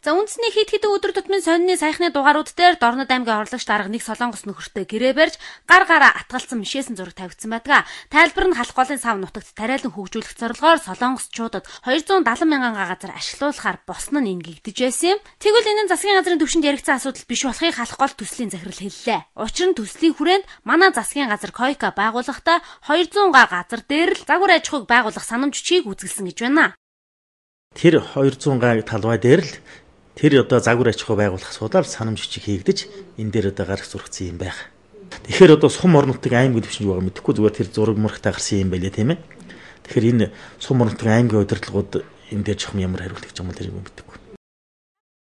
За үндэсний хэд хэдэн өдөр тутмын сонины саяхны дугаарууд дээр Дорнод аймгийн орлогч дарга нэг солонгос нөхөртэй гэрээ барьж гар гараа атгалцсан мишээсэн зураг тавигдсан байдаг. Тайлбар нь Халах голын сав нутагт тариалан хөгжүүлэх зорилгоор солонгосчуудад 270 мянган га газар ашиглуулахаар босно нь ингэгдэж байсан юм. Тэгвэл энэ нь засгийн газрын түвшинд яригдсан асуудал биш болохыг Халах гол төслийн захирал хэллээ. Учир нь төслийн хүрээнд манай засгийн газар КОЙКА байгуулахдаа 200 га газар дээр л загвар аж ахуйг байгуулах санамж хүчийг үзэсгэлсэн гэж байна. Тэр 200 га талбай дээр л тэр одоо загвар аж ахуй байгуулах асуудлаар санамж хүчийг хийгдэж энэ дээр одоо гарах зургацсан юм байх. Тэгэхээр одоо сум орон нутгийн аймгийн түвшинд юу байгаа мэдэхгүй, зүгээр тэр зураг мурагтай гарсан юм байлээ, тийм ээ. Тэгэхээр энэ сум орон нутгийн аймгийн удирдлагууд энэ дээр жоохон ямар хариулт өгч юм бол тэрийг мэдэхгүй.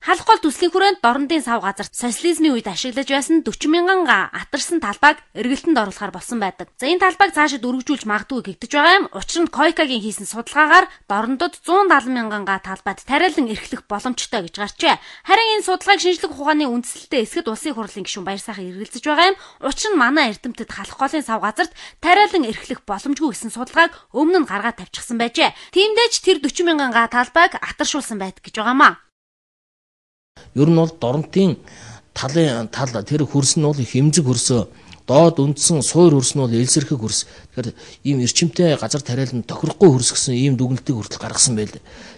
Халах гол төслийн хүрээнд Дорнодын сав газарт социализмын үед ашиглаж байсан 40 мянган га атарсан талбайг эргэлтэнд оруулахар болсон байдаг. За энэ талбайг цаашид өргөжүүлж магадгүй гэгдэж байгаа юм. Учир нь КОЙКА-гийн хийсэн судалгаагаар Дорнодод 170 мянган га талбайд тариалан эрхлэх боломжтой гэж гарчээ. Харин энэ судалгааг шинжлэх ухааны үндэслэлтэй эсгэд улсын хурлын гишүүн Баярсайхан эргэлзэж байгаа юм. Учир нь манай эрдэмтэд Халах голын сав газарт тариалан эрхлэх боломжгүй гэсэн судалгааг өмнө нь гаргаад тавьчихсан байжээ. Тиймдээ ч тэр 40 мянган га талбайг атаршуулсан байдаг гэж байгаамаа. Ер нь бол Дорнотын талын тал тэр хөрс нь бол их эмзэг хөрсөө, доод үндсэн суур хөрс нь бол элсэрхэг хөрс. Тэгэхээр ийм эрчимтэй газар тариалан тохирохгүй хөрс гэсэн ийм дүгнэлтийг хүртэл гаргасан байл.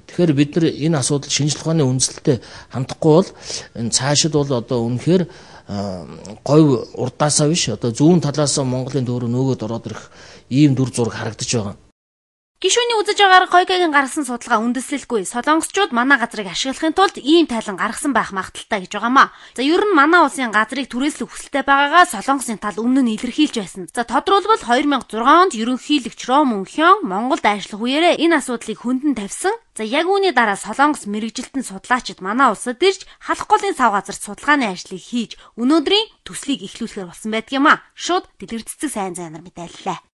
Тэгэхээр бид нар энэ асуудал шинжлэх ухааны үндэслэлтэй хандахгүй бол энэ цаашид бол одоо үнэхээр говь урдаасаа биш, одоо зүүн талаасаа Монголын төөрөө нөгөөд ороод ирэх ийм дүр зураг харагдаж байгаа. Гишүүний үзэж байгаагаар КОЙКА-гийн гаргасан судалгаа үндэслэлгүй. Солонгосчууд манай газрыг ашиглахын тулд ийм тайлан гаргасан байх магадaltaй гэж байгаамаа. За ер нь манай улсын газрыг түрээслэх хүсэлтэй байгаагаа Солонгосын тал өмнө нь илэрхийлж байсан. За тодруулбал 2006 онд ерөнхийлөгч Ро Мөнхён Монголд ажиллах үеэрээ энэ асуудлыг хөндлөн тавьсан. За яг үүний дараа Солонгос мэргэжилтэн судлаачид манай улсад ирж Халах голын сав газарт судалгааны ажлыг хийж өнөөдрийн төслийг эхлүүлэхээр болсон байдаг юм а. Шууд дэлгэр цэцэг сайн зайнар мэдээллээ.